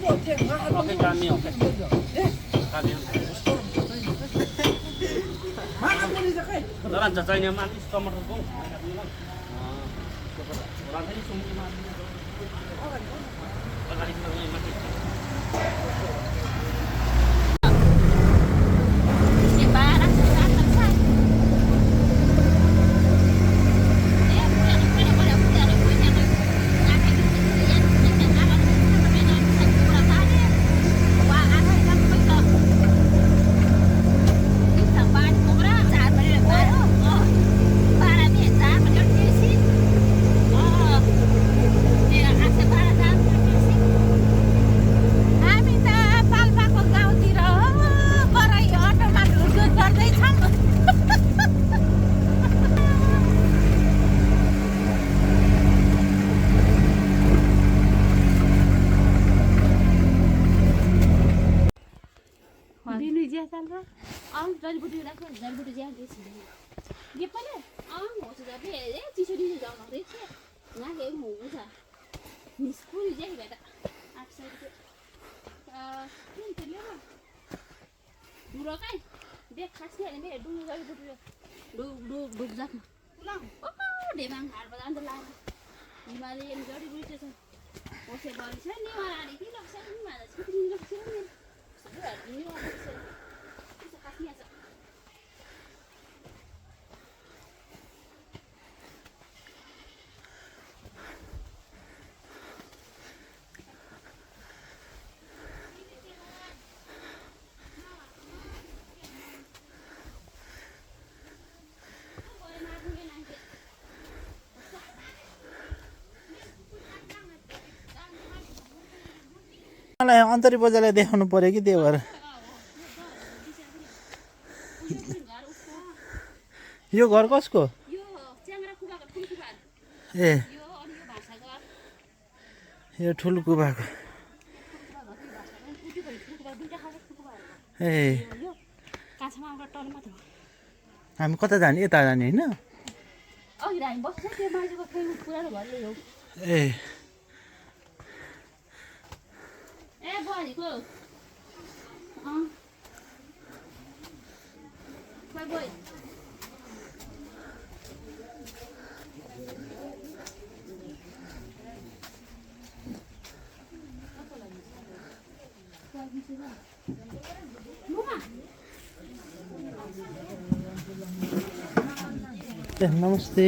Oke kami oke. Kami. Orang cacainya mati nomor hukum. Orang ini sumber mati. Orang ini mati. जडीबुटी राख्नु जडीबुटी ज्यान ये पनि हो छ जब ए चिसो दिनु जाउँ रहेछ यहाँ के मुगु छ निस्कुरी चाहिँ बेटा 800 रुपैयाँ किन त्यसले न दुरो काई देख खासै हैन बे डुङ जडीबुटी डुब जाक्नु ल ओ डेमाङ हार बजान त लाग्यो हिमालयन जडीबुटी छ ओसे बढी छ नि माराडी कि लक्ष नि मारा छ कि लक्ष नि सबै नि वाला छ त्यसो काट्ने छ मलाई अन्तरी बजारलाई देखाउनु पर्यो कि त्यो भएर यो घर कसको ए यो ठुलो कुबाको ए हामी कता जाने यता जाने होइन ए भनेको नमस्ते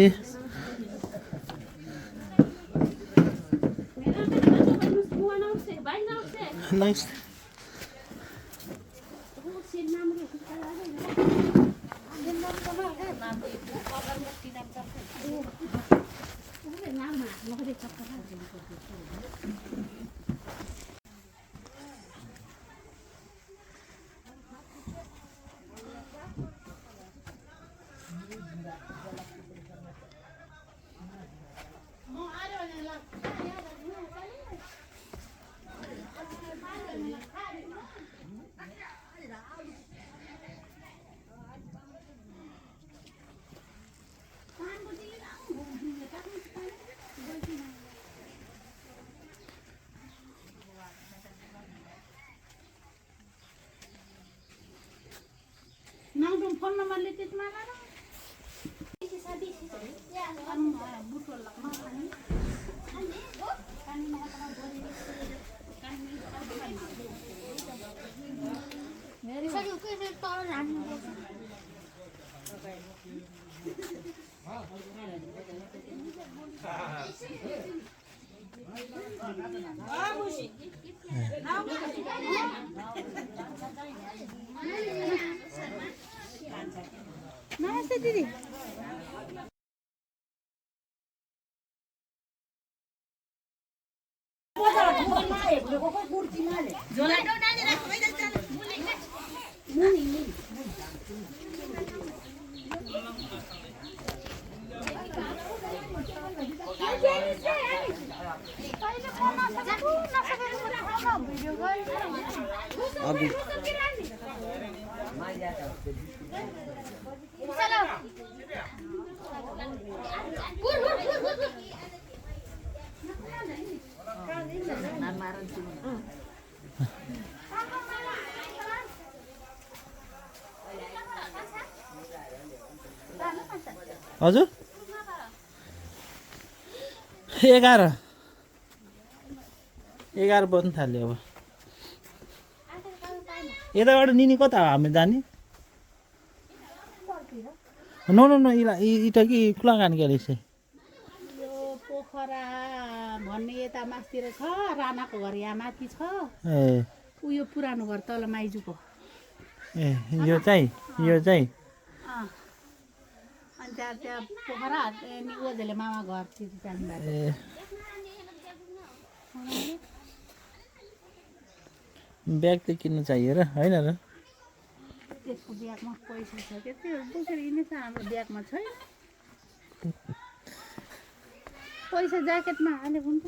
Nice. फोन नंबर लेते तुम्हारा ना नमस्ते दीदी हजुर 11 बज्नु थाल्यो अब यताबाट निनी कता हो हामी जाने नो नो नो इटा कि कुलागान के रहेछ यो पोखरा भन्ने यता मासतिर छ राणाको घर यहाँ माथि छ ए उयो पुरानो घर तल माइजूको ए यो चाहिँ अनि त्यहाँ पोखरा अनि ओझेले मामा घरतिर जानुभएको ए ब्याग त किन्नु चाहियो र होइन र त्यसको ब्यागमा पैसा छ क्या त्यो बोकेर हिँड्ने छ हाम्रो ब्यागमा छैन पैसा ज्याकेटमा हाल्यो हुन्छ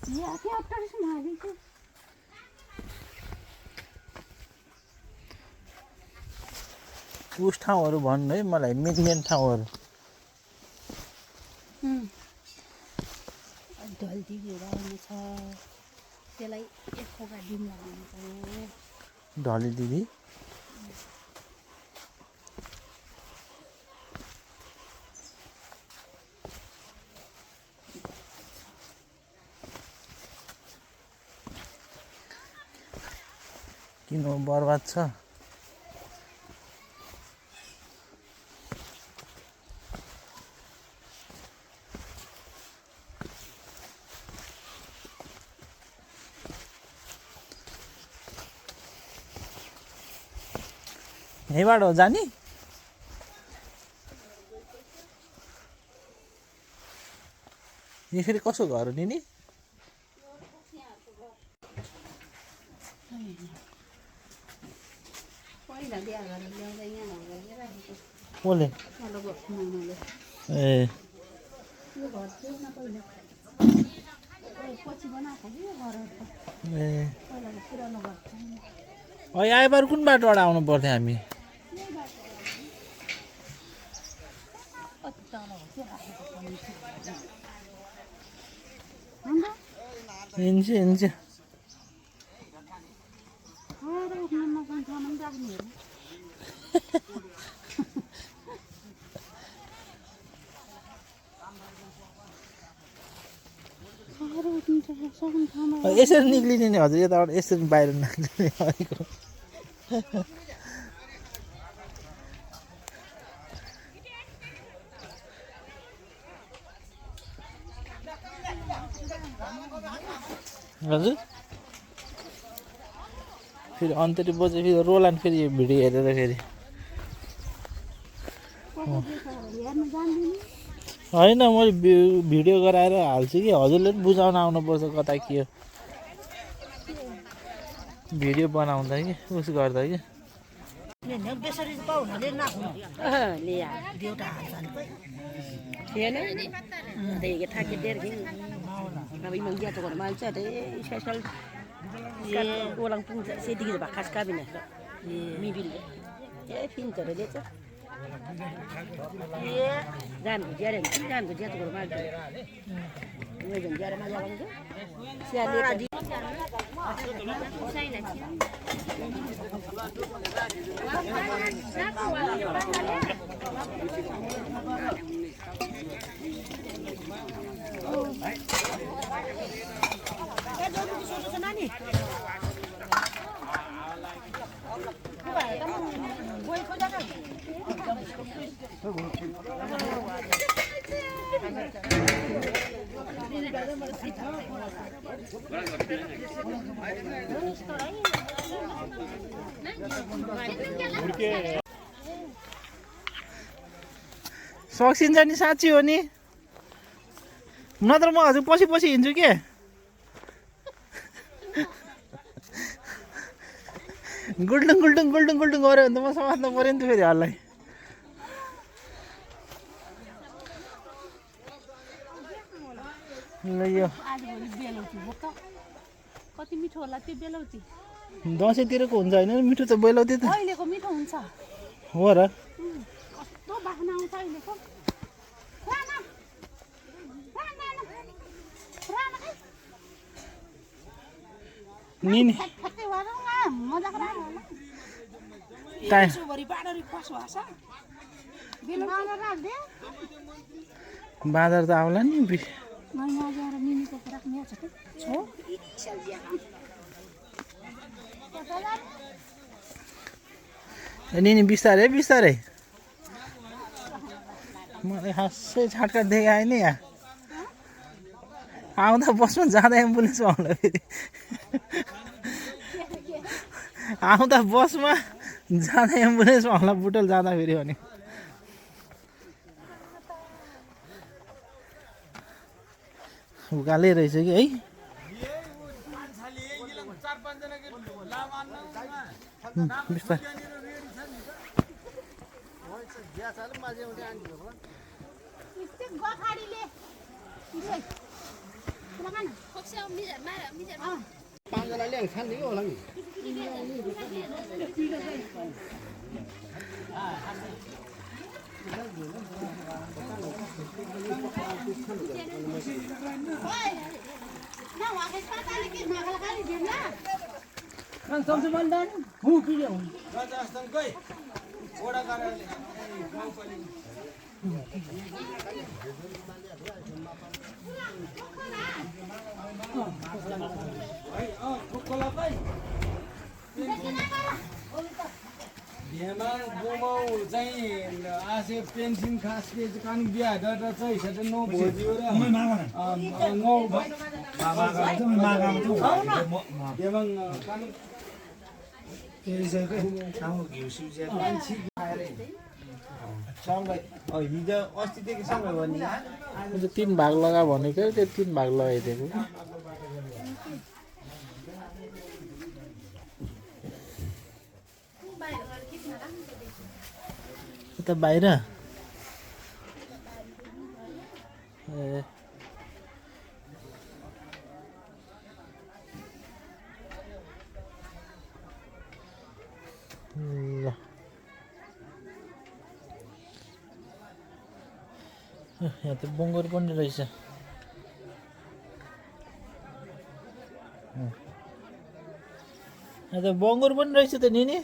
ज्याकेट अप्ठ्यारोसँग हालेको उस ठाउँहरू भन्नु है मलाई मेन ठाउँहरू ढल्दीहरू आउनु छ त्यसलाई एक खोका डिम लगाउनु पर्यो ढली दिदी किन बर्बाद छ यहीँबाट हो जाने यो फेरि कसो घर हो नि पहिला बिहा गरेर ल्याउँदा यहाँ लगेर राखेको कसले तलको मामाले ए यो घर थियो न पहिला पछि बनाएको कि यो घरहरू त ए पहिलाको पुरानो घर छैन अहिले आइबार कुन बाटोबाट आउनु पर्थ्यो हामी कति तल हो त्यो राखेको पनि हिँड्छ उठ्नु नपाउँछ भने जाने हेर्नु यसरी निक्लिने नि हजुर यताबाट यसरी बाहिर निक्लिने अहिलेको हजुर फेरि अन्तरी बजे फेरि रोलान फेरि यो भिडियो हेरेर फेरि होइन मैले भिडियो गराएर हाल्छु कि हजुरले पनि बुझाउन आउनुपर्छ कता के हो भिडियो बनाउँदा कि उस गर्दा कि सकिन्छ नि साँच्ची हो नि नत्र म हजुर पछि हिँड्छु के गुल्डुङ गऱ्यो भने त म समात्नु पऱ्यो नि त फेरि हल्लाई ल यो कति मिठो होला त्यो बेलौती दसैँतिरको हुन्छ होइन मिठो त बेलौती त अहिलेको मिठो हुन्छ हो र कस्तो बाख्ना आउँछ अहिलेको निनी टाइम बाँदर त आउला नि नि बिस्तारै बिस्तारै मलाई खासै छाटकाट देखायो नि यहाँ आउँदा बसमा जाँदा एम्बुलेन्समा आउँला फेरि आउँदा बसमा जाँदा एम्बुलेन्समा आउँला बुटोल जाँदा फेरि भने उकालै रहेछ कि है बिस्तारै पेन्सन खास कान बिहा गरेर चाहिँ सेट नो भोजियो र नो हिजो अस्तिदेखि सँगै भने 3 भाग लगा भनेको त्यो 3 भाग लगाइदिएको त बाहिर ए ल यहाँ त बङ्गुर पनि रहेछ यहाँ त बङ्गुर पनि रहेछ त नि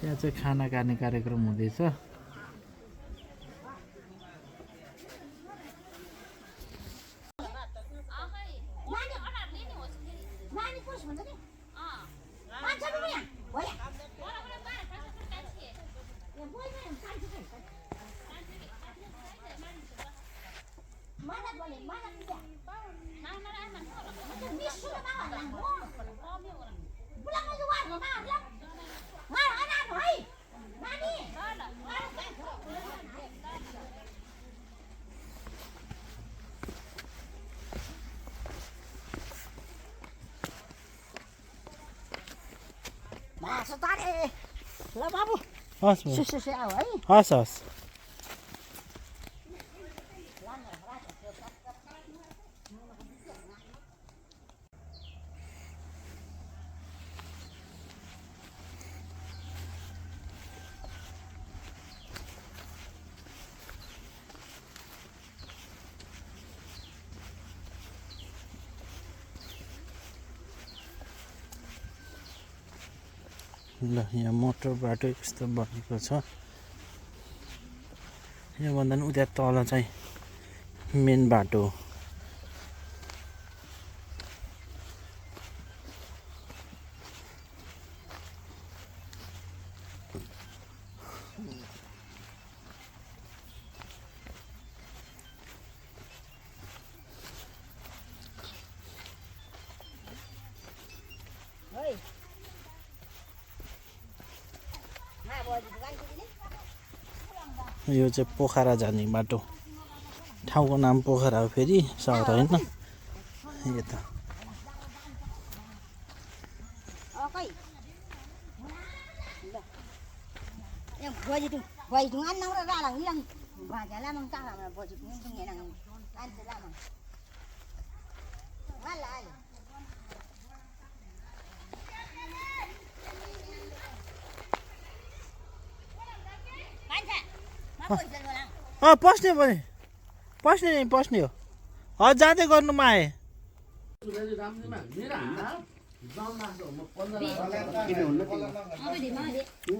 यहाँ चाहिँ खाना खाने कार्यक्रम हुँदैछ ल बाबु हस् हस् हस् ल यहाँ मोटर बाटो यस्तो बनेको छ यहाँभन्दा पनि उता तल चाहिँ मेन बाटो हो यो चाहिँ पोखरा जाने बाटो ठाउँको नाम पोखरा हो फेरि सहर होइन यता पस्ने पनि पस्ने नि पस्ने हो जाँदै गर्नुमा आएँ Đi. Đi. Đi.